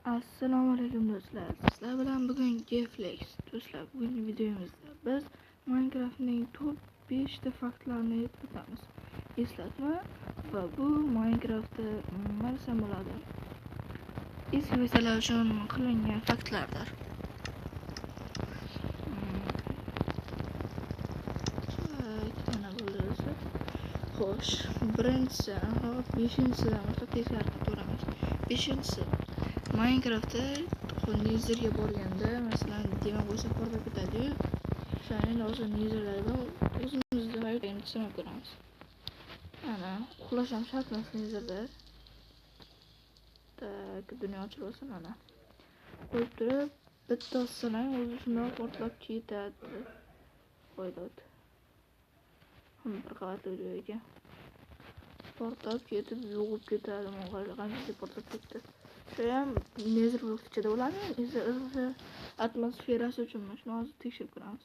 Assalomu alaykum do'stlar. Sizlar bilan bugun Gflex. Do'stlar, bugungi videomizda biz Minecraftning top 5 ta faktlarini aytib o'tamiz. Eslatma va bu Minecraftda nima desam bo'ladi? Eski versiyalar uchun qilingan faktlardir. Ikkitana bo'ldi do'stlar. Xo'sh, birinchisi, hop, beshinchisidan boshlab tekshirib ko'ramiz. Beshinchisi, Minecraftda Netherga borganda, masalan, dema bo'lsa portlab ketadi-yu. O'shaning hozir Netherlarda o'zimizni hayotimizni sinab ko'ramiz. Ana, uxlash ham shart emas Netherda. Tak, dunyo ochilib olsin mana. Qo'yib turib, bitta olsang o'zi shundoq portlab ketadi. Qo'ydi. Bir qavatli joy ekan. Portlab ketib, yo'qib ketadi. Qancha portlab ketdi. Shu ham Nether blok ichida bo'ladimi? Nether atmosferasi uchunmi? Shuni hozir tekshirib ko'ramiz.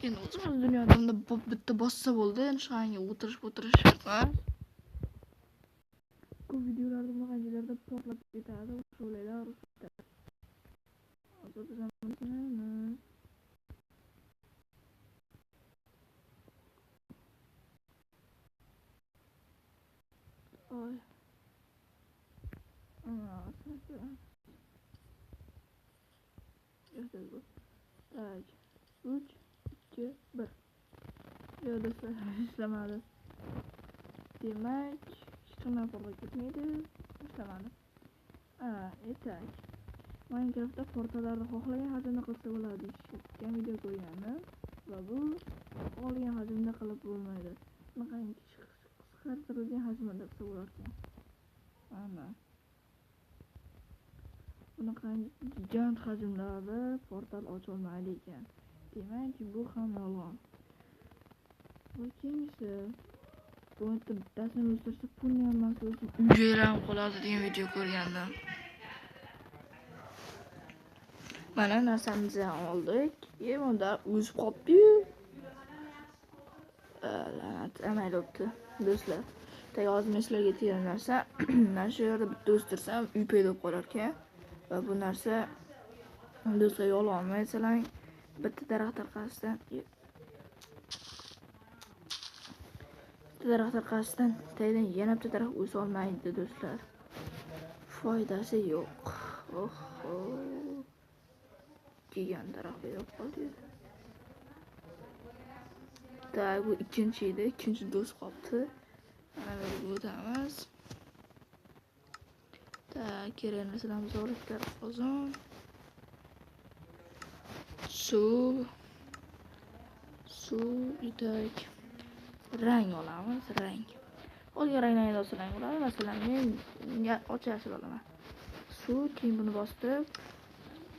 Endi o'zimiz dunyoda unda bitta bossa bo'ldi. Endi shunga o'tirish shart emas. Ko'p videolarda bunaqa joylarda portlab ketadi, shu'lalar urib ketadi. Hozir biz ham buni sinaymiz. Oy. Tak, 3, 2, 1. Yo'q do'stlar, ishlamadi. Demak, hech qanday portlab ketmaydi. Ishlamadi. Tak. Minecraftda portallarni xohlagan hajmda qilsa bo'ladi degan video ko'rgandim va bu xohlagan hajmda qilib bo'lmaydi. Bunaqangi qisqartirilgan hajmda qilsa bo'lar ekan. Ana. Bunaqangi gigant hajmlarda portal ocholmaydi ekan. Demak, bu ham yolg'on. Va keyingisi, bu yerda bittasini o'stirsa pulni ham emas, uyga aylanib qoladi degan video ko'rgandim. Mana narsamizni ham oldik. Bunda o'sib qolibdi-yu. La'nat, amal bo'pti do'stlar. Tak, hozir men sizlarga aytgan narsa, mana shu yerda bitta o'stirsam uy paydo bo'lib qolar ekan. Va bu narsa do'stlar yolg'on. Masalan, bitta daraxt orqasidan tagidan yana bitta daraxt o'sa olmaydi do'stlar. Foydasi yo'q. Oho. Gigant daraxt paydo bo'lib qoldi. Tak, bu ikkinchi edi, ikkinchi do'st qolibdi. Mana bu o'tamiz. Tak, kerak narsalarimizni olib qozon. Suv, itak, rang olamiz, rang. Olgan ranglarni olsang bo'ladi. Masalan, men och yashil olaman. Suv, keyin buni bosib,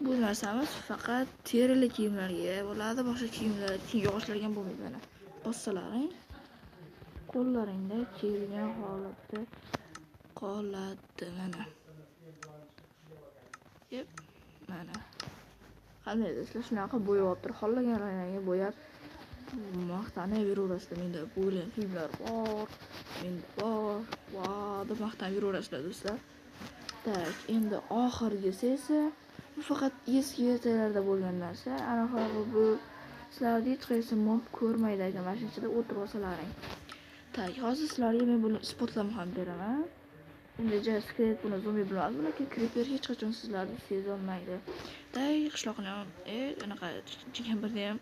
bu narsamiz faqat terili kiyimlarga bo'ladi, boshqa kiyimlar, yog'ochlarga ham bo'lmaydi mana. Bossalaring, qo'llaringda kiyilgan holatda qoladi mana. Yep, mana. Qanday do'stlar, shunaqa bo'yab turib, xohlagan ranglarga bo'yab maqtanib yuraverasizlar. Menda bo'yalgan kiyimlar bor, menda bor, va deb maqtanib yuraverasizlar do'stlar. Tak, endi oxirgisi esa bu faqat eski versiyalarda bo'lgan narsa. Anaqa bu sizlarni hech qaysi mob ko'rmaydi agar mana shu ichida o'tirib olsalaring. Tak, hozir sizlarga men buni isbotlab ham beraman. Endi skelet buni zombi biladi, lekin creeper hech qachon sizlarni seza olmaydi. Tak, qishloqni ham, anaqa jiganbirni ham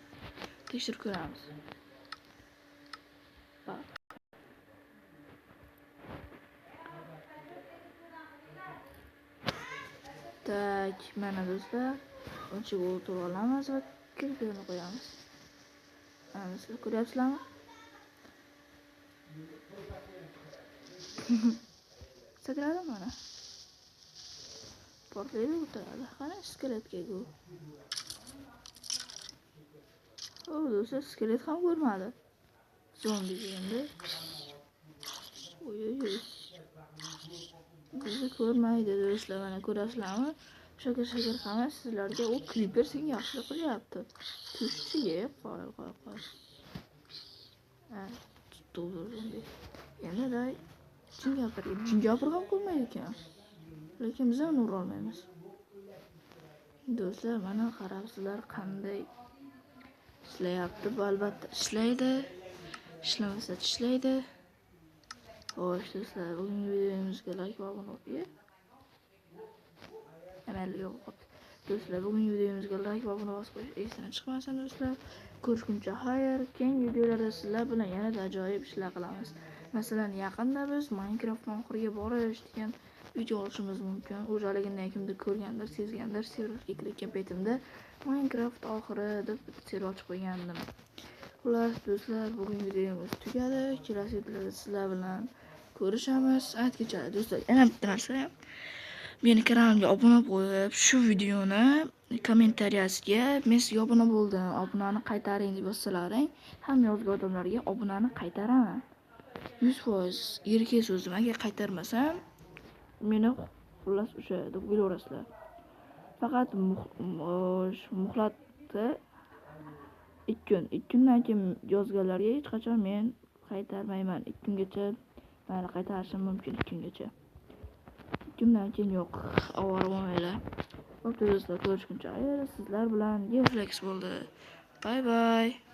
tekshirib ko'ramiz. Tak, mana do'stlar, uncha o'tirib olamiz va creeperni qo'yamiz. Mana sizlar ko'ryapsizlarmi? Sakradi mana. Portlaydi, o'tiradi. Qani skeletga bu. O, do'stlar, skelet ham ko'rmadi. Zombi endi. Oy-oy-oy. Bizni ko'rmaydi do'stlar, mana ko'rasizlarmi? Shakar hamma sizlarga u creeper senga yaxshilik qilyapti. Tushchiga qo'y, qo'y, qo'y. Ha, tutdi zombi. Endi jingapir ham ko'rmaydi ekan. Lekin biz ham ura olmaymiz. Do'stlar, mana qarabsizlar qanday ishlayapti. Bu albatta ishlaydi. Ishlamasa tishlaydi. Xo'sh do'stlar, bugungi videomizga like va obuna bo'ling. Amalga yo'q qoldi. Do'stlar, bugungi videomizga like va obuna bosib qo'yish esdan chiqmasin do'stlar. Ko'rishguncha xayr. Keyingi videolarda sizlar bilan yanada ajoyib ishlar qilamiz. Masalan, yaqinda biz Minecraft oxiriga borish degan video olishimiz mumkin. O'zaligidan kimdir ko'rgandir, sezgandir, serverga kirgan paytimda Minecraft oxiri deb server ochib qo'ygandim. Xullas do'stlar, bugungi videomiz tugadi. Kelasi videolarda sizlar bilan ko'rishamiz. Aytgancha do'stlar, yana bitta narsa. Meni kanalimga obuna bo'lib, shu videoni kommentariyasiga men sizga obuna bo'ldim, obunani qaytaring deb yozsalaring, hamma yozgan odamlarga obunani qaytaraman. 100% erkak so'zim. Agar qaytarmasam, meni xullas o'sha deb o'ylayverasizlar. Faqat muhlatni 2 kun, 2 kundan keyin yozganlarga hech qachon men qaytarmayman. 2 kungacha mayli qaytarishim mumkin 2 kungacha. 2 kundan keyin yo'q, ovora bo'lmanglar. Bo'pti do'stlar, ko'rishguncha xayr. Sizlar bilan Geflex bo'ldi. Bye bye.